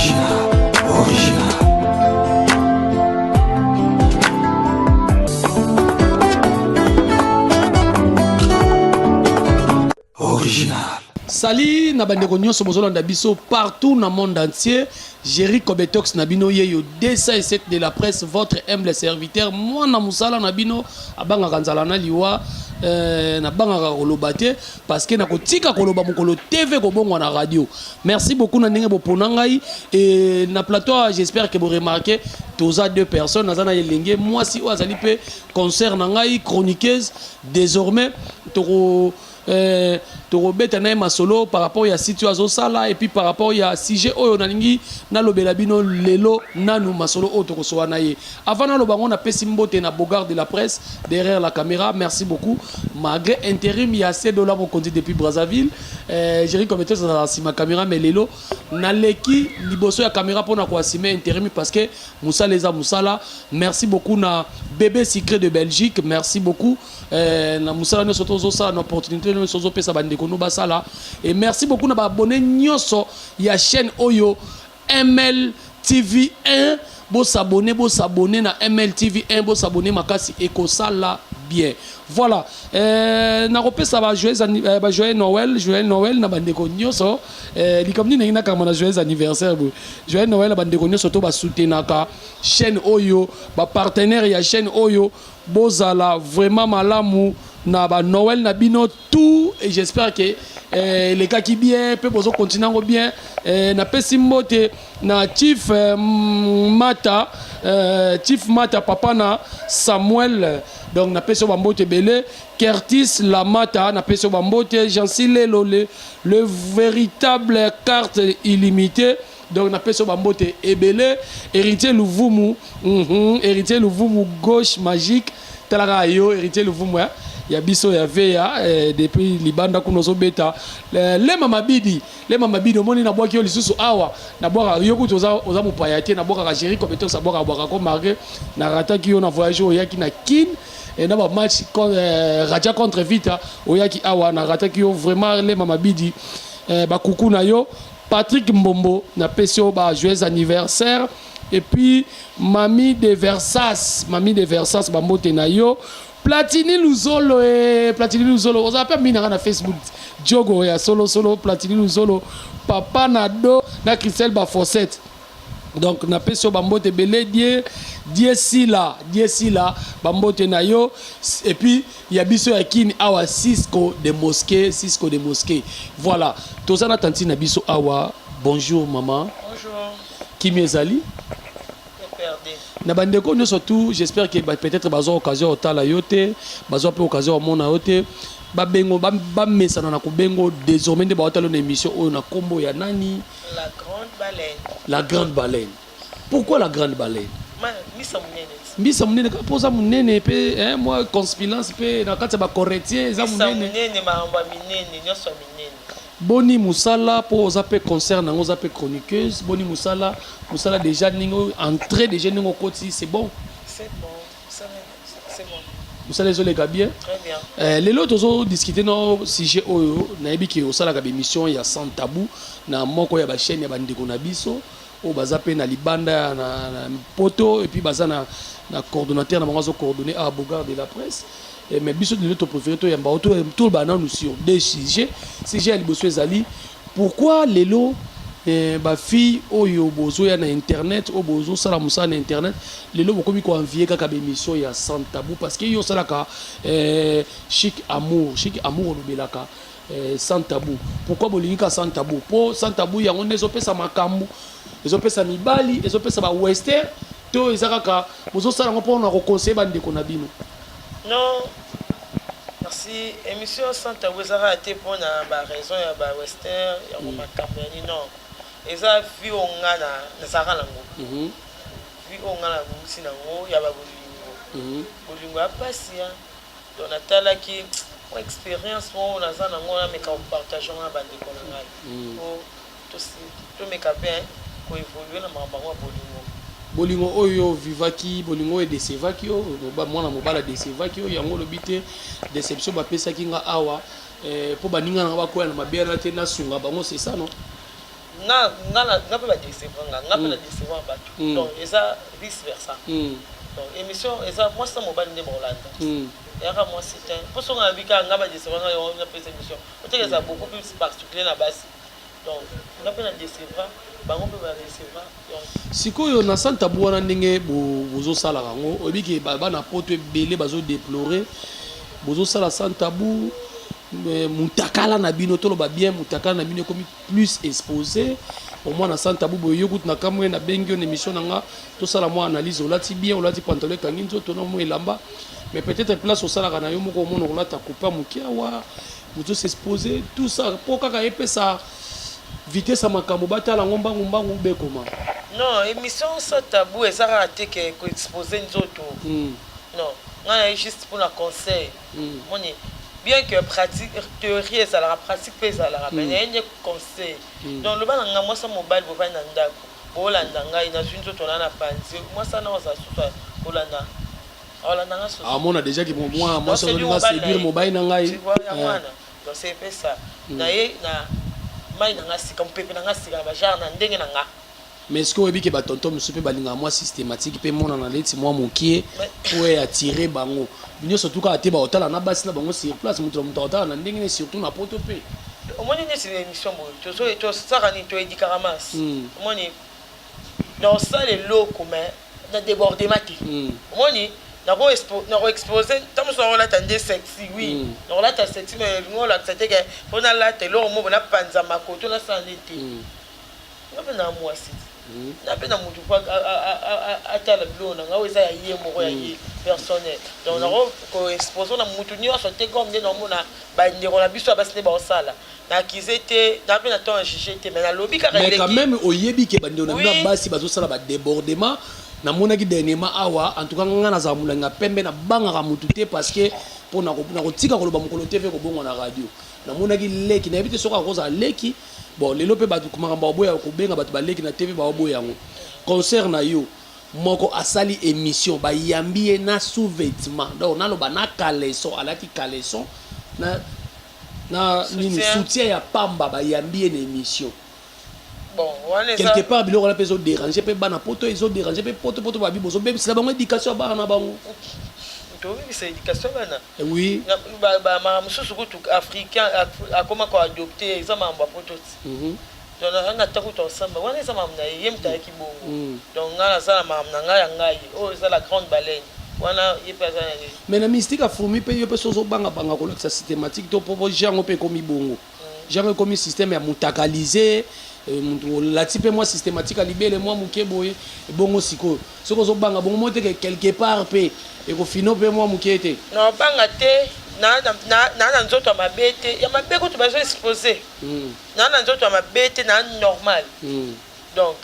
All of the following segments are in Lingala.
Original, original. Original. Sali na bandeko nyonso bozolanda biso partout na monde entier. Jerry Kobetox na bino yeyo 207 de la presse, votre humble serviteur. Mwana musala na bino abangaka nzala na liwa nabangaka koloba te parce que nakotika koloba mokolo TV kobongwa na radio. Merci beaucoup na ndenge bopona ngai et na plateau, j'espère que vous remarquez toza deux personnes naza na elenge mwasi oyo azali mpe concert na ngai chroniqueuse désormais toko tokobeta na ye masolo par rapport ya site oyo azosala et puis par rapport ya sujet oyo nalingi nalobela bino lelo. Nanu masolo oyo tokosola na ye, avant naloba yango, napesi mbote na Bogard de la presse derrière la caméra. Merci beaucoup malgré intérim ya Sedola mokonzi depuis Brazzaville. Jerry Kobeto azala nsima caméra, mais lelo naleki liboso ya caméra mpona koassumer intérim parce que mosala eza mosala. Merci beaucoup na Bébé Secret de Belgique, merci beaucoup na mosala nyonso tozosala, na opportunité nyonso ozopesa bandeko no basala. Et merci beaucoup na baabonnés nyonso ya chaîne oyo ML TV 1. Bos'abonner, bos'abonner na ML TV 1, bos'abonner makasi, ekosala bien. Voilà, nakopesa bajoyeux Noël, joyeux Noël na bandeko nyonso. Likambo nini ndenge nakanga na joyeux anniversaire boye? Joyeux Noël na bandeko nyonso to basoutenaka chaîne oyo, bapartenaire ya chaîne oyo. Bozala vraiment malamu na banoël na bino tout et j'espère que elekaki bien mpe bozokontinue yango bien. Napesi mbote na Chief Mata, Chief Mata, papa na Samuel. Donc napesi yo bambote ebele. Kertis Lamata, napesi yo bambote. Jansi Lelo, le véritable carte illimitée, donc napesi yo bambote ebele. Héritier Luvumu, Héritier Luvumu, gauche magique, talaka yo Héritier Luvumu ya biso ya veya depuis libanda kuna ozobeta. Lema Mabidi, Lema Mabidi, omoni nabwaki yo lisusu awa. Nabwaka yo kutu oza mopaya te. Nabwakaka Géri Compétence, abwaka bwaka ko marqué narataki yo na voyage oyo oyaki na Kine na bamatch Raja contre Vita. Oyaki awa, narataki yo vraiment. Lema Mabidi, bakuku na yo. Patrick Mbombo, napesi yo ba joyeux anniversaire. Et puis Mami de Versas, Mami de Versas, bambote na yo. Platini Luzolo, Platini Luzolo, oza mpe minanga na Facebook, jogo ya solo solo. Platini Luzolo, papa na do na Christelle Bafosette, donc napesi yo bambote ebele. Die sila, die sila, bambote na yo. Et puis ya biso ya Kini awa, Cisco de Mosquée, Cisco de Mosquée. Voilà, toza na tantine na biso awa. Bonjour maman. Bonjour. Kimi ezali? PRD. Na bandeko nyonso tout, j'espère que peut-être bazwa occasion otala yo te, bazwa mpe occasion omona yo te, babengo bamesana na kobengo désormais nde baotala na émission oyo na nkombo ya nani? La grande baleine. La grande baleine. Pourquoi la grande baleine? Misa monene. Mbisa monene kaka mpo oza monene mpe mwa conspilance mpe na kati ya bacorrectier eza Misa monene. Monene, makambo ya minene nyonso ya minene. Boni mosala? Mpo oza mpe concert nango, oza mpe chroniqueuse. Boni mosala? Mosala déjà ndenge entrée, déjà ndenge okoti, c'est bon? C'est bon, c'est bon. Mosala ezoleka bien? Très bien. Lelo tozodiscute na sujet oyo. Nayebi ke osalaka baémission ya Sans Tabou na moko ya bachaîne ya bandeko na biso oyo baza mpe na libanda na poto, et puis baza na coordonnateur na bango azocoordonne a Bogard de la presse. Mais biso lelo topréféré toyamba toloba nanu sur deux sujets. Sujet ya liboso ezali: pourquoi lelo bafille oyo bozoya na internet, oyo bozosala mosala na internet, lelo bokomi koenvier kaka baémission ya Sans Tabou? Parce que yo osalaka Chic Amour, Chic Amour, olobelaka Sans Tabou. Pourquoi bolingi ka Sans Tabou? Mpo Sans Tabou yango nde ezopesa makambo, ezopesa mibali, ezopesa bawestern, to eza kaka bozosala yango mpona koconseiller bandeko na bino? Non, merci. Émission Sans Tabou ezaka te mpona baraison ya bawestern yango, makambo ya nini, non. Eza vie oyo nga nazalaka nango, vie oyo nga nabungisi nango ya babolingo. Bolingo ya pasi ya, donc natalaki mwa expérience moko naza nango, nameka kopartage yango na bandeko na ngai po tomeka mpe koévolue na makambo yango ya bolingo. Bolingo oyo vivaki, bolingo oyo edesevaki yo, mwana mobali adesevaki yo, yango olobi te déception bapesaki nga awa, mpo baninga nanga bakwea na mabe wana te, nasunga bango, c'est ça, non? Nga nga mpe badecevoir nga, nga mpe na décevoir bato. Donc eza vice versa. Donc émission eza mwasi na mobali nde bakolanda. Eyaka mwasi te, mpo soki nayebi kaka nga badecevoir nga, yango napesa émission oteka eza beaucoup plus particulier na basi. Donc nga mpe na décevoir bango, mpe badecevoir donc. Sikoyo na Sans Tabou wana, ndenge bozosalaka yango, oyebi ke bana Poto ebele bazodéplorer. Bozosala Sans Tabou, mutakala na bino, toloba bien, mutakala na bino ekomi plus exposé au moins na Sans Tabou. Boye yo kutu na kamwe, nabengi yo na émission na nga, tosala mwa analyse. Olati bien, olati pantalon ekangi nzoto na mwa elamba, mais peut-être place osalaka na yo moko, omona kolata coupe moke awa, bozos'exposer tout ça mpo kaka epesa vitesse ya makambo, batala yango mbangu mbangu, bekoma. Non, émission Sans Tabou eza kaka te ke koexposer nzoto. Non, ngai naye juste mpona conseil. Moni bien que pratique, théorie ezalaka, pratique mpe ezalaka, mais naye nde conseil. Donc loba na ngai, mwasi mobali bovandi na ndako, boolanda ngai, nazwi nzoto na panzi, mwasi wana ozala susu kolanda, olanda nga susu. Amona déjà ke mwana mwasi azolinga séduire mobali na ngai. Ya mwana. Donc c'est mpe ça, naye na mai na nga sika, mopepe na nga sika, na bagenre na ndenge na nga. Mais est ce que oyebi ke batonton mosusu mpe balingaka mwa systématique mpe monana neti mwa mokie po attirer bango nyonso? Tuka te, baotala na basi na bango sur place, moto na moto aotala na ndenge ne, surtout na Poto mpe. Omoni neti na émission boye, tosaka nini? Toéduquaka masse. Omoni, naosala eloko mais na débordement te. Omoni, nakoexposer ntango mosusu nakolata nde sexy, oui, nakolata sexy, mais elingi olakisa te ke mpo nalata eloko moko napanza makoto, nasala nde te. Nga mpe na mwasi, na mpe na motu po atala biloko na nga oyo eza ya ye moko, ya ye personnel. Donc nako koexposer na motu nyonso te, comme nde naomona bandeko na biso ya basi nde baosala. Naakize te, na mpe na temps ya juge te, mais nalobi kaka. Mais quand même oyebi ke bandeko na bino ya basi bazosala badébordement. Namonaki dernièrement awa, en tout cas nga nazala molangi ya pembe, nabangaka motu te, parce que mpo na kotika koloba mokolo te, mpe kobongwa na radio, namonaki leki, nayebi te soki akozala leki. Bon, lelo mpe bato makambo baboya kobenga bato baleki na TV, baoboya yango. Concert na yo moko asali émission, bayambi ye na sous-vêtement, donc naloba na caleçon, alati caleçon na nini, soutien ya pamba, bayambi ye na émission. Bon, wana quelque part biloko wana mpe ezodéranger mpe bana Poto, ezodéranger mpe Poto. Poto babi bozobebisela bango éducation ya bana na bango. Tobebisa éducation bana? Oui. Makambo mosusu kutu africain akoma koadopter, eza makambo ya Poto ti. Donc anga ta kutu ensemble, wana eza makambo na ye, ye moto ayaki bongo. Donc ngai naza na makambo na ngai ya ngai oyo eza la grande baleine wana, ye mpe aza na nini. Mais na mystique afurmi mpe, yo mpe so ozobangabanga kolakisa systématique to po jango mpe ekomi bongo, genre ekomi système ya mutakalize, mutu olati mpe mwa systématique ya libele mwa moke boye ebongo. Sikoyo soki ozobanga bongo mo teke, quelque part mpe ekofino mpe mwa moke te. Na obanga te, na nzoto ya mabe te, ya mabe kutu bazo exposer. Na nzoto ya mabe te, na normal. Donc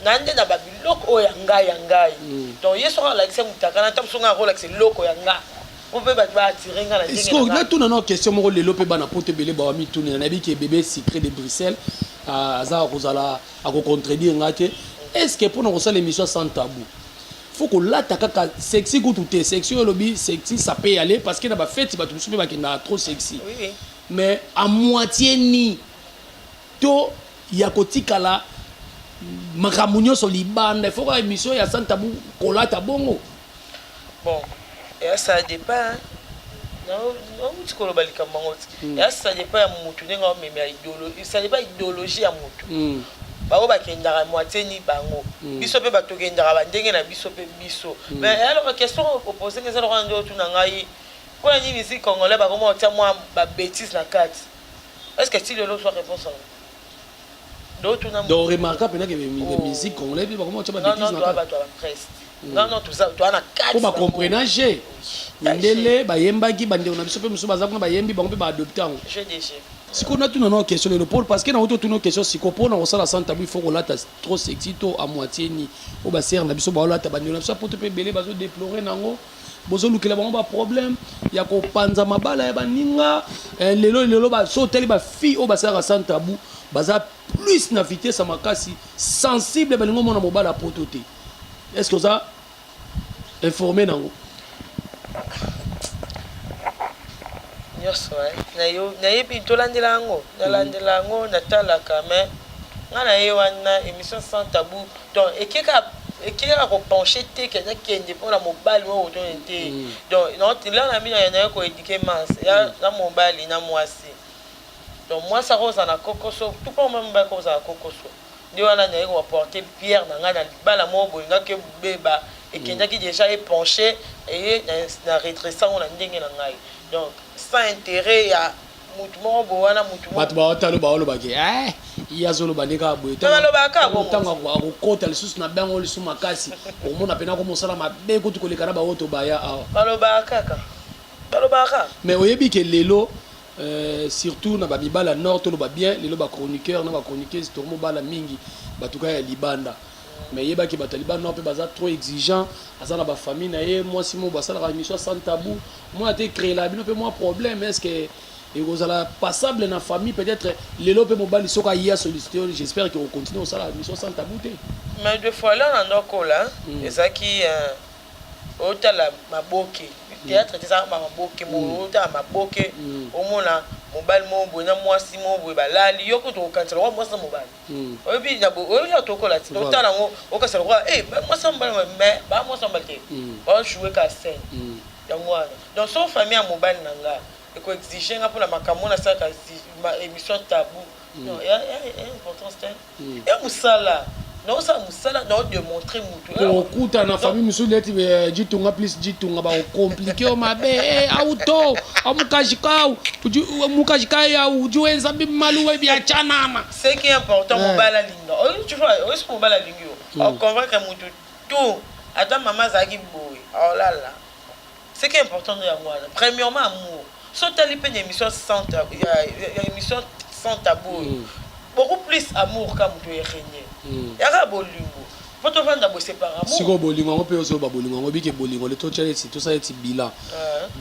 na nde na babiloko oyo ya ngai, ya ngai. Donc ye soki alakisa mutaka na ntango, soki akolakisa eloko ya nga po mpe bato baattirer nga na ndenge. Natuna na question moko. Lelo mpe bana Poto ebele bawa mitunela, nayebi ke bébé Secret de Bruxelles aza kozala akocontredire nga te. Est ce que mpona kosala émission Sans Tabou, faut kolata kaka sexy? Kutu te sexy oyo olobi sexy, ça peut y aller, parce que na bafeti bato mosusu mpe bakendaka trop sexy. Oui. Mais à moitié ni to ya kotikala makambo nyonso libanda, il faut kaka émission ya Sans Tabou kolata bongo? Bon, eya, ça dépend. Nauti koloba likambo yango ti, eya, ça dépend ya motu ndenge aomemela idéologie, ça dépend idéologie ya motu. Bango bakendaka moitié ni bango, biso mpe bato tokendaka bandenge na biso mpe biso. Mais alors question oposer nga eza lokola nde otuna ngai mpona nini musique congolais bakoma kotia mwa babêtises na kati. Est ce que ti lelo ozwa réponse yango? Ndotuna. Donc remarqua mpena ke musique congolais mpe bakoma kotia babêtises na kati. Bato ya bapresse, non non, toza na kati. Mpo bacomprendre mindele bayembaki, bandeko na biso mpe mosusu baza kuna bayembi, bango mpe baadopter yango. Sikoyo natuna nao question lelo, paul, parce que nauti otuna question. Sikoyo mpona kosala Sans Tabou, il faut kolata trop sexy to à moitié ni oyo basere na biso baolata? Bandeko na biso ya Poto mpe ebele bazodéplorer nango, bozolukela bango baproblème ya kopanza mabala ya baninga. Lelo lelo so otali bafille oyo basalaka Sans Tabou, baza plus na vitesse ya makasi, sensible, balingi omona mobala ya Poto te. Est ce que oza informé nango? Nyonso nayebi, tolandela yango, nalandela yango, natalaka, mais Nga na ye wana émission Sans Tabou, donc ekeka ekeka kopencher te ke nakende mpona mobali oyo to te. Donc la na bino naye koéduquer masse ya na mobali na mwasi. Donc mwasi akozala na kokoso, tout mpo mobali akozala kokoso. Nde wana naye koapporter pierre na ngai na libala moko boye ngaki ebeba, ekendaki déjà epencher, eye na redresse yango na ndenge na ngai, donc sans intérêt ya mutu moko boye wana mutu. Bato baotala, baolobaki ye azoloba nde kaka boye. Balobaka bongo. Ntango akokota lisusu na bango lisusu makasi, omona mpena komosala mabe kutu koleka na baoyo tobaya awa. Balobaka kaka, balobaka. Mais oyebi ke lelo, surtout na bamibala ya nord, toloba bien, lelo bachroniqueur na bachroniqueuse tokomobala mingi bato kaka ya libanda. Mais yebaki, bato ya libanda nord mpe baza trop exigeant. Aza na bafamille na ye, mwasi mo basalaka émission Sans Tabou, mwana te créela bino mpe mwa problème. Est ce que ekozala passable na famille? Peut-être lelo mpe mobali soki aye asollicité yo, j'espère que ocontinue kosala émission Sans Tabou te. Mais deux fois là na ndokola ezalaki otala maboke, théâtre te, ezalaka maboke. Otala maboke, omona mobali moko boye na mwasi moko boye balali, yo kutu okanisa lokwa mwasi na mobali. Oyebi, oyebi na tokola ti otala yango, okanisa lokwa mwasi na mobali, mais ba mwasi na mobali te, bajoue ka scène yango wana. Donc so famille ya mobali na nga ekoexige nga mpona makambo nasalaka émission tabou, non, ya importance te, ya mosala naosala, mosala naodémontre mutu. Okuta na famille mosusu neti jitunga plus jitunga, bakocompliquer yo mabe auto amukaji kau mukaji kai au udi wenza bimaluwe biachanana. Ce qui est important, mobali alinga oyo, tu vois, oyo soki mobali alingi yo, aconvaincre mutu tout, ata mama azalaki boye, aolala. Ce qui est important ndo yango wana, premièrement amour. So otali mpe na émission sans ya émission Sans Tabou oyo, beaucoup plus amour ka moto erégner, yaka bolingo mpo tovanda boye, c'est par amour. Sikoyo bolingo yango mpe ozoloba, bolingo yango obiki, bolingo le totya neti tosala neti bilan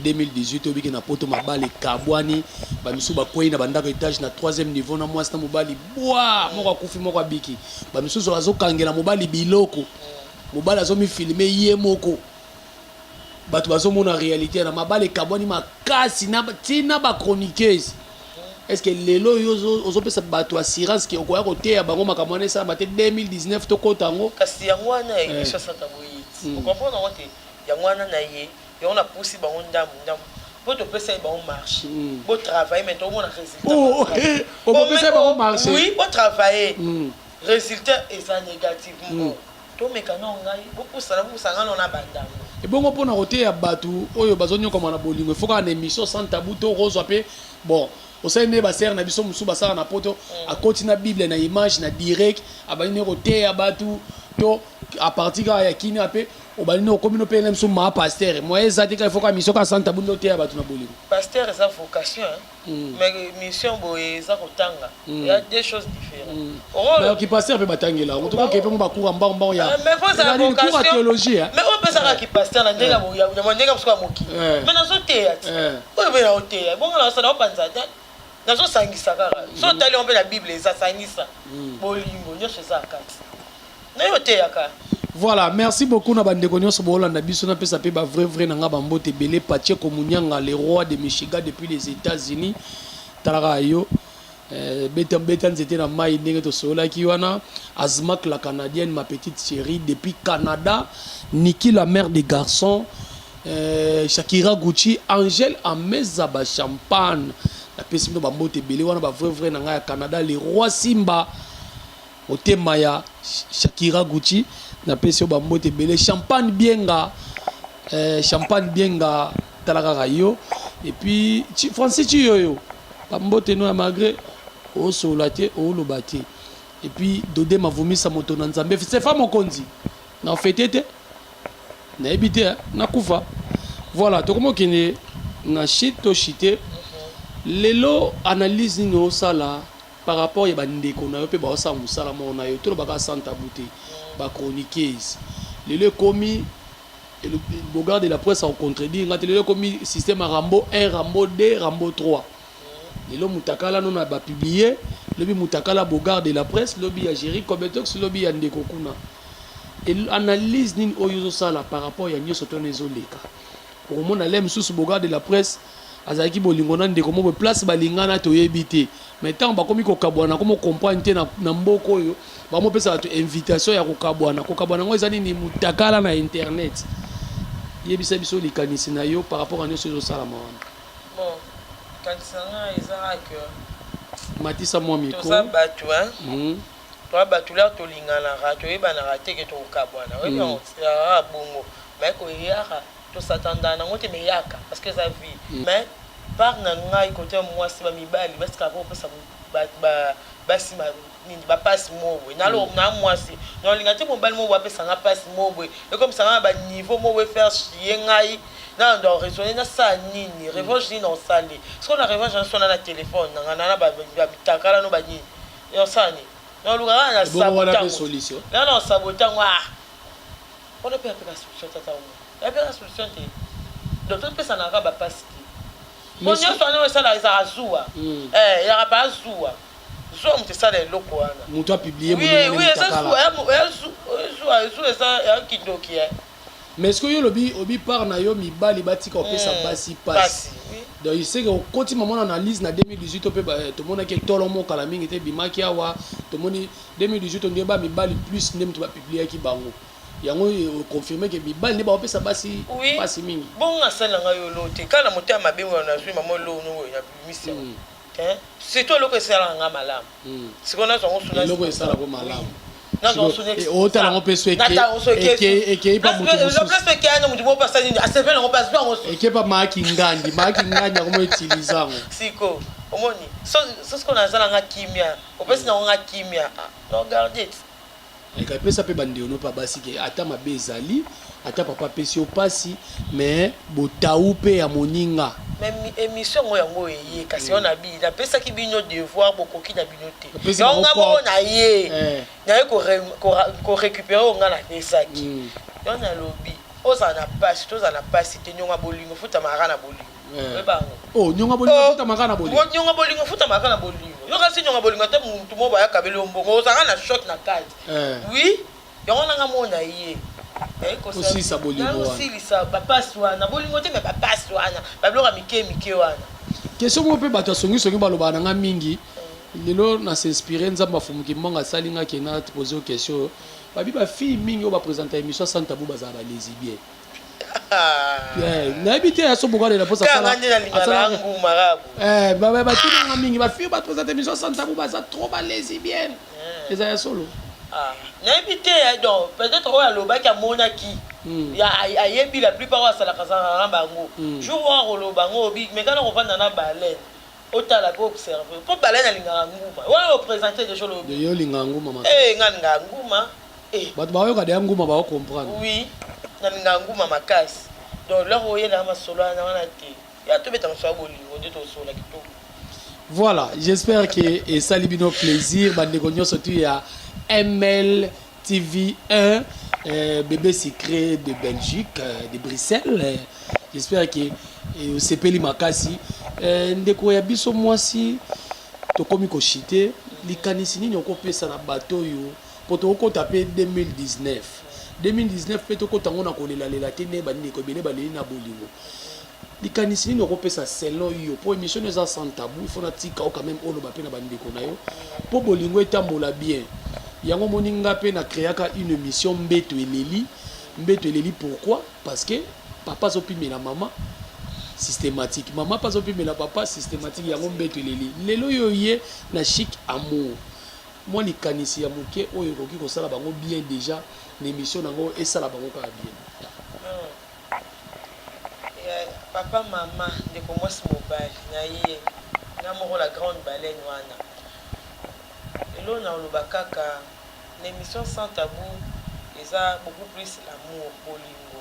2018, obiki na poto mabala ekabwani, bamisusu bakwei na bandako étage na troisième niveau na mwasi na mobali bwa moko akufi, moko abiki. Bamisusu bazokangela mobali biloko, mobali azomifilmer ye moko, bato bazomona réalité na mabala ekabwani makasi ntina bachroniqueuse. Est ce que lelo oyo ozopesa bato assurance ke okoya koteya bango makambo wana esalama te 2019 tokota yango? Kasi yango wana émission Sans Tabou ye ti ocomprendre yango te. Yango wana na ye, yango napusi bango ndambu ndambu mpo topesa ye bango marché, botravaille, mais tokomona résultat. Opesa bango marché? Oui, botravaille, résultat eza négatif. Bon, tomeka no ngai, bopusana, bopusana ngai no na bandango. Ebongo mpona koteya bato oyo bazonyokama na bolingo, ifo kaka na émission Sans Tabou to kozwa mpe bon osali nde basere na biso mosusu basala na poto, akoti na Bible na image na direct, abandi nde koteya bato, to à partir kaka ya kini mpe obandi nde okomi no mpe na biso maa pasteur moye eza te kaka ifo kaka mission kaka Sans Tabou nde oteya bato na bolingo? Pasteur eza vocation, hein? Mais mission boye eza kotanga, il y a deux choses différentes. Oki pasteur mpe batangela yango, tokoke mpe mo bacours ya mbango mbango ya cours ya théologie. Mais oyo opesaka ki pasteur na ndenge ndenge mosuku ya mokili, mais nazoteya ti oyo mpe naoteya bongo, nasala opanza te, nazosangisa kaka. So otali yango mpe na Bible, eza sangisa bolingo nyonso eza kati na yo, oteyaka. Voilà, merci beaucoup na bandeko nyonso boolanda biso. Napesa mpe bavrai vrai na nga bambote ebele: Pacheco Munyanga, le roi de Michigan depuis les États-Unis, talaka yo, beta beta nzete na mai ndenge tosololaki wana. Azmak la Canadienne, ma petite chérie depuis Canada, Niki la mère des garçons, Shakira Gucci, Angèle Ameza bachampagne, napesi bino bambote ebele wana, bavrai vrai na ngai ya Canada. Le roi Simba, motema ya Shakira Gucci, napesi yo bambote ebele. Champagne Bienga, Champagne Bienga, tala kaka yo. Et puis Francis Chiyoyo, bambote no ya malgré osolola te, oloba te. Et puis Dode Mavumisa, moto na Nzambe, Sefa mokonzi na fete te, nayebi te nakufa. Voilà, tokomi okende na shit to shite. Lelo analyse nini osala par rapport ya bandeko na yo mpe baosala mosala moko na yo, tolobaka Sans Tabou te, bachroniqueuse? Lelo ekomi Bogard de la presse akocontredire nga te, lelo ekomi système ya Rambo 1, Rambo 2, Rambo 3. Lelo mutakala no na bapublier, lobi mutakala Bogard de la presse, lobi ya Géri Cobetox, lobi ya ndeko kuna. Analyse nini oyo ozosala par rapport ya nyonso tona ezoleka? Okomona le mosusu Bogard de la presse. Azalaki bolingo na ndeko moko place balingana toyebi te, mais ntango bakomi kokabwana, komo comprendre te. Na mboka oyo bamopesa bato invitation ya kokabwana, kokabwana yango eza nini? Mutakala na internet. Yebisa biso likanisi na yo par rapport a nyonso ezosalama wana. Bon, kanisa nga eza kaka Matisa mwa micro. Toza bato, hein? Toza bato, l'heure tolinganaka, toyebanaka te ke tokokabwana. Oyebi yango, ezalaka bongo, mais koyaka tosatandana nango te, mais yaka, parce que eza vie. Mais part na ngai, kote ya mwasi, bamibali batikaka kopesa basi nini, bapasi mo boye. Na mwasi naolinga te mobali mo boye apesanga mpasi mo boye, ekomisanga na baniveau mo boye, faire chier ngai. Nando raisonne, nasala nini? Revanche nini osali sikoyo? Na revanche nasona na telefone nanga na babitakala no banini, osala nini? Naoluka kaka na sabote, na sabote yango. Ah, wana mpe apeka solution, tata omo apeka solution te. Donc topesanaka kaka bapasi te, po nyonso wana oyo esala ezalaka zuwa, ezalaka pa zuwa. Zuwa moto esala eloko wana. Moto apublier. Oui, eza zuwa, zuwa, zuwa eza ya kindoki. Mais est-ce que yo olobi obi part na yo, mibali batika kopesa basi pasi? Donc iseke okoti mama na analyse na 2018 mpe tomonaki etolo mokala mingi te ebimaki awa. Tomoni 2018 nde ba mibali plus nde moto bapubliaki bango. Yango oconfirme ke mibali nde baopesa basi pasi mingi. Bongo asali na ngai olo te, kaka na motema mabe oyo nazwi mama olono oyo nabimisi yango. Surtout eloko esalaka nga malamu, sikoyo nazwa ngo. Eloko esalako malamu, otala yango mpe so ekei pa moto mosusu. Ekei moto moko asali nini, asepeli yango mpe azwi yango. Ekei pa Maaki Ngandi, Maaki Ngandi yango mo utiliser yango. Siko omoni, so siko naza nga kimia, opesi nango nga kimia, no garde. Epesa mpe bandeko no mpe basi ke ata mabe ezali, ata papa apesi yo mpasi, mais botau mpe ya moninga. Mais émission yango eye kasi wana bi napesaki bino devoir, bokoki na bino te. Yango nga moko na ye naye korécupérer oyo nga napesaki. Yo nalobi ozala na pasi, tozala na pasi te. Nyonga bolingo futamaka na bolingo, oyeba yango. Nyonga bolingo futamaka na bolingo. Nyonga bolingo futamaka na bolingo. Yo kasi nyonga bolingo, ata mutu moko bayakabeli yo mbongo, ozalaka na choc na kati. Oui, yango nanga mona ye. Osilisa bolingo wana. Osilisa bapasi wana, bolingo te, mais bapasi wana, babiloko ya mike mike wana. Question moko mpe bato ya songisongi balobaka na nga mingi lelo, na s'inspire Nzambe afumuki mbongo asali nga ke na pose question. Babi bafille mingi oyo baprésente émission sans tabou bazala balesbienne. Nayebi te ya so bokalela mposa. Batunanga mingi, bafille baprésente émission sans tabou baza trop balesbienne, eza ya solo? Nayebi te. Donc peut-être oyo alobaki amonaki, ayebi. La plupart oyo asalaka azalaka na bango. Jour oyo akoloba yango, obi mais kana kovanda na baleine, otala mpe observe, mpo baleine alingaka nguma wana oprésente déjà, olobi. Yo olingaka nguma? Nga alingaka nguma. Bato baoyoka deya nguma, baocomprendre. Oui, nalingaka nguma makasi. Donc lors oyelaka masolo wana wana te, ya tobeta masolo ya bolingo nde tosola kitoko. Voilà, j'espère que esali bino plaisir, bandeko nyonso tu ya ML TV 1, bébé secret de Belgique, de Bruxelles. J'espère que osepeli makasi. Ndeko ya biso mwasi, tokomi koshite. Likanisi nini okopesa na bato oyo mpo tokokota mpe 2019? 2019 mpe tokota yango na kolelalela te nde bandeko ebele baleli na bolingo. Likanisi nini okopesa selon yo? Mpo émission no eza sans tabou, il faut natika o quand même oloba mpe na bandeko na yo mpo bolingo etambola bien. Yango omoni nga mpe na créaka une émission Mbeto eleli. Mbeto eleli pourquoi? Parce que papa azopimela mama systématique, mama mpe azopimela papa systématique. Yango mbeto eleli. Lelo oyo ye na Chic Amour, mwa likanisi ya moke oyo ekoki kosala bango bien déjà na émission nango, esala bango kaka bien. Papa, mama, ndeko mwasi, mobali na ye, nga moko la grande baleine wana, eloko na oloba kaka na émission sans tabou eza beaucoup plus l'amour, bolingo.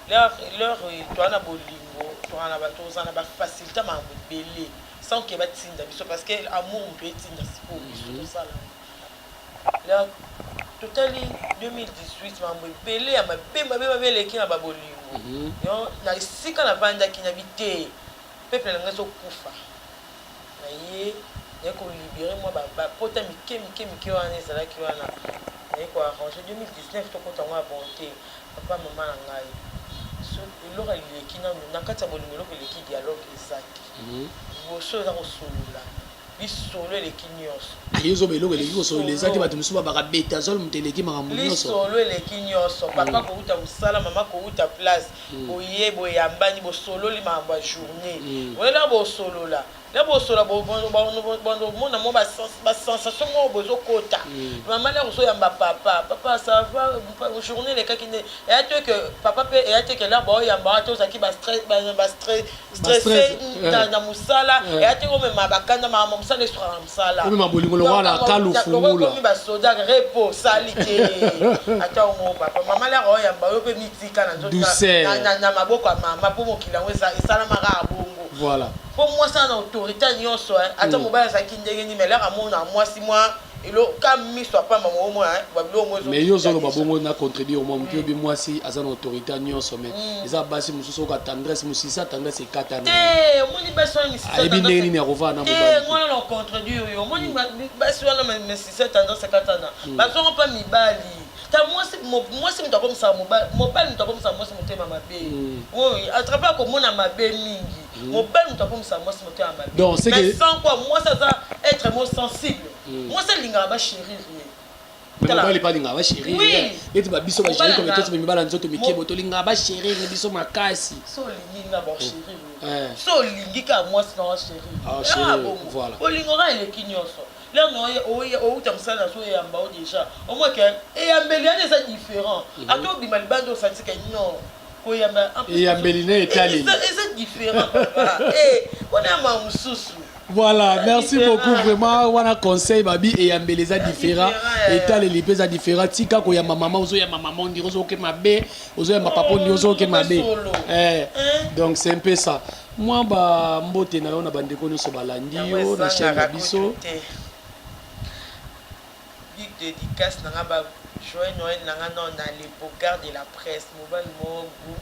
L'heure toza na bolingo, toza na bafacilité, makambo ebele sans ke batinda biso, parce que amour moto etinda. Sikoyo biso tosala yango. Totali 2018, makambo ebele ya mabe mabe mabe eleki na babolingo. Na esika navandaki na bi te, peuple na ngai ezokufa na ye, naye kolibérer mwa bapota mike mike mike wana ezalaki wana, naye koarranger. 2019 tokota yango ya bonté. Papa, mama na ngai, Eloko eleki nanu na kati ya bolingo, eloko eleki dialogue eza te. Liboso eza kosolola, lisolo eleki nyonso. Aye, ozoba eloko eleki kosolola eza te. Bato mosusu babaka betazol, moto eleki makambo nyonso. Lisolo eleki nyonso. Papa kouta mosala, mama kouta place, boye boyambani, bosololi makambo ya journée. Oyela bosolola, na bosolola, bomona mwa basensation moko bozokota. Mama lere ozoyamba papa: "Papa, ça va? Journée elekaki nde?" Eya te ke papa mpe eya te ke lere baoyamba wana te ozalaki bastressé na mosala. Eya te omema bakanda, makambo mosala esukaka na mosala. Omema bolingo lokola na kalu fungula. Okomi basoda repo sali te. Ata ongo papa, mama lere oyamba yo mpe mitika na nzoto na maboko ya mama, mpo mokili yango esalamaka ya bongo. Mpo mwasi aza na autorité nyonso. Ata mobali azalaki ndenge nini, mais lere amona mwasi mwa ka miso apamba, moomona babiloko. Mais yo ozoloba bongo na contredire mwa motu. Oyebi, mwasi aza na autorité nyonso, mais eza basi mosusu oka tendresse, mosisa tendresse ekatana. Te, omoni basi wana misisa. Ayebi ndenge nini akovaa na mobali. Te, wana na contredire yo. Omoni basi wana misisa tendresse ekatana, bazonga mpa mibali. Ta mwasi, mwasi moto akomisaka mobali, mobali moto akomisaka mwasi motema mabe. Oyo à travers komona mabe mingi, mobali moto akomisaka mwasi motema mabe. Mais sans quoi mwasi aza être mo sensible. Mwasi alingaka bachérir ye. Mobali mpe alingaka bachérir. Neti babiso bagéri comme toti mibala nzoto mike bo, tolingaka bachérir biso makasi. So olingi nga, bachérir yo. So olingi kaka mwasi na wachérir, olingaka eleki nyonso. Lere outa mosala, nazoyamba o déjà omoi ke eyambeli wana eza différent. Ata obima libanda, osanti ke non, koyamba Eyambeli ne etaleli. Eza différent, papa, wana ya maa mosusu. Voilà, merci beaucoup vraiment. Wana conseil babi eyambeli eza différent, etaleli mpe eza différent. Tika koyamba mama, ozoyamba mama ondiri ozoke mabe, ozoyamba papa ondiri ozoke mabe. Donc c'est un peu ça. Mwa bambote na yo na bandeko nyonso balandi yo na chaîne na biso. Big dédicace na nga, ba joyeux Noël na nga non na le Bogard de la presse, mobali moko goût,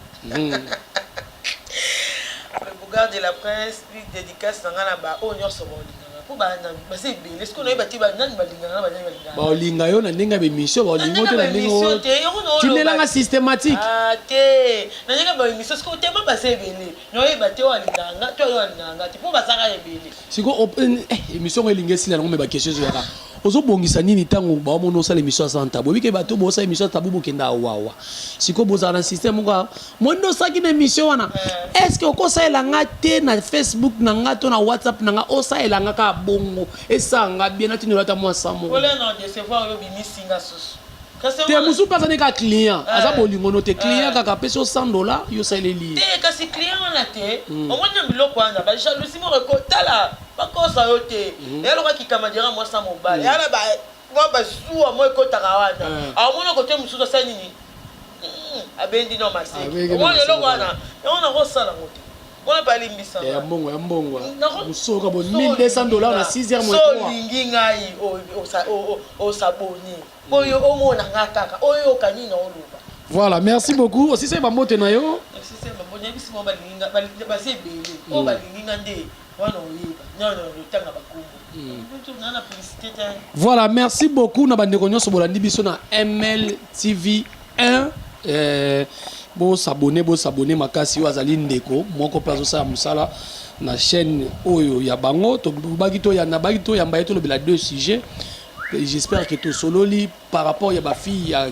le Bogard de la presse. Big dédicace na nga na ba oyo nyonso balingaka, mpo baza ebele. Soki nayeba te nani balingaka na banani balingaka. Baolinga yo na ndenge ya baémission, baolinga te na ndenge te. Tindelanga systématique. Te, na ndenge ya baémission soki otema, baza ebele, naoyeba te oyo alingaka nga to oyo alingaka nga te, mpo bazaka ebele. Siko émission ngo elingi esila nango, me baquestion ezoyaka. Ozobongisa nini ntango baomona osala émission ya sans tabou? Oyebike bato bosala émission ya tabou, bokenda awawa. Sikoyo bozala na système moko mondo osalaki na émission wana. Est ce que okosalela nga te na Facebook na nga to na WhatsApp na nga? Osalela nga kaka bongo, esala nga bien, natindela ata mwa sa moko. Te, mosusu mpe aza ne kaka client, aza bolingono te, client kaka apesi yo 100 $, yo osaleli ye. Te, kasi client wana te. Omoni na biloko wana, bajalousie moko ekotala, bakosa yo te. Eya lokola kikamadira mwasi na mobali, eya na mwa bazuwa mo ekotaka wana. Aomona kote mosusu asali nini, abendi no maseki. Omoni eloko wana, yango nakosala yango te. Wana balimbisa. Ya mbongo, ya mbongo mosoka bo 1200 $ na 6 heures moins 3. Olingi ngai, osabonner oyo omona nga kaka oyoka nini oloba. Voilà, merci beaucoup. Osise bambote na yo. Nayebisi mo baza ebele oyo balingi nga nde wana oyeba nano otanga bakombo na publicité te. Voilà, merci beaucoup na bandeko nyonso bolandi biso na ML TV 1. Bosabonner, bosabonner makasi. Oyo azali ndeko moko mpe azosala mosala na chaîne oyo ya bango. Tobaki toyanda, baki toyamba ye, tolobela deux sujets. J'espère que tosololi par rapport ya bafille ya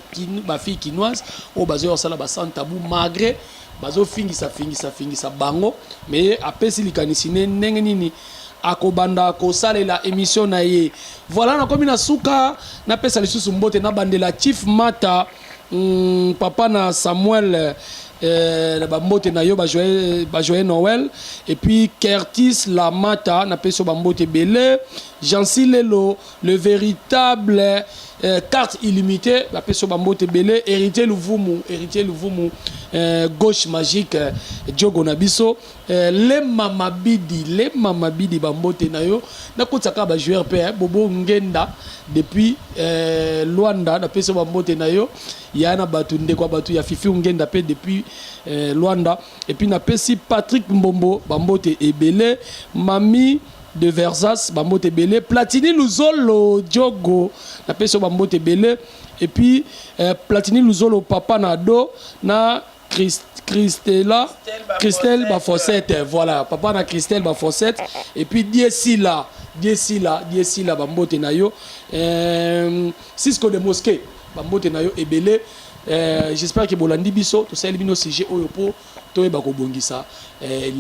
bafille kinoise oyo bazoya kosala basans tabou, malgré bazofingisa fingisa fingisa bango, mais apesi likanisi ne ndenge nini akobanda kosalela émission na ye. Voilà, nakomi na suka. Napesa lisusu mbote, nabandela Chief Mata, papa na Samuel, na bambote na yo, bajoyeux Noël. Et puis Curtis Lamata, napesi yo bambote ebele. Jansi Lelo, le véritable carte illimitée, bapesi yo bambote ebele. Héritier Luvumu, Héritier Luvumu, gauche magique, jogo na biso, Lema Mabidi, Lema Mabidi, bambote na yo. Nakotisa kaka bajoueur mpe, Bobo Ngenda depuis Luanda, napesi yo bambote na yo. Ya na bato, ndeko ya bato ya Fifi Ngenda mpe depuis Luanda. Et puis napesi Patrick Mbombo bambote ebele, Mami de Versas bambote ebele, Platini Luzolo Jogo, napesi yo bambote ebele. Et puis Platini Luzolo, papa na do na Christ, Christela Christelle Bafossette, voilà, papa na Christelle Bafossette et puis Diesila, Diesila, Diesila bambote na yo. Cisco de Mosquée, bambote na yo ebele. J'espère que bolandi biso, tosali bino sujet oyo po toyeba kobongisa.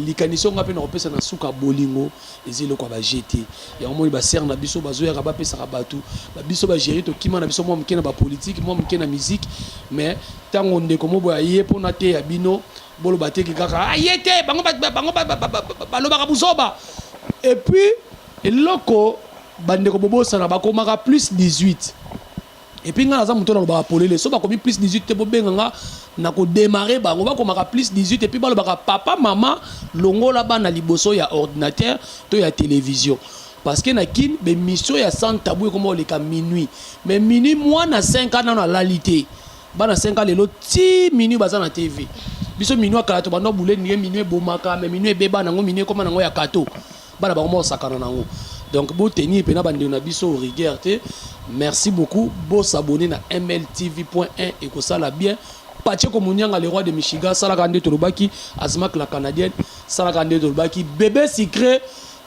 Likanisi nga mpe na kopesa na suka, bolingo eza eloko ya baje te. Yango moni basere na biso bazoyaka, bapesaka bato biso bagéri, tokima na biso mwa moke na bapolitike, mwa moke na musique. Mais ntango ndeko mo boye aye mpona te ya bino, boloba teki kaka aye te, bango bango balobaka buzoba. Et puis eloko bandeko bobosana, bakomaka plus 18. Et puis nga naza moto nalobaka polele, so bakomi plus 18 te, bobenga nga na kodémarrer bango. Bakomaka plus 18 et puis balobaka: "Papa, mama, longola bana liboso ya ordinateur to ya télévision." Parce que na Kine, bémission ya Sans Tabou ekoma koleka minuit, mais minuit mwana 5 ans nano alali te. Bana 5 ans lelo ti minuit baza na TV. Biso minuit akala to bando bule ndenge minuit ebomaka, mais minuit ebeba nango, minuit ekoma nango ya kato, bana bango mosakana nango. Donc botenir mpena bandeko na biso rigueur te. Merci beaucoup. Bosabonner na mltv.1, ekosala bien. Pacheco Munianga, le roi de Michigan, salaka nde tolobaki. Azmak la Canadienne, salaka nde tolobaki. Bébé Sucré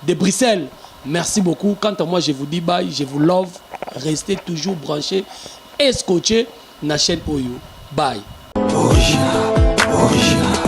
de Bruxelles, merci beaucoup. Quant à moi, je vous dis bye, je vous love. Restez toujours branchés et scotchés na chaîne oyo. Bye. Original, original.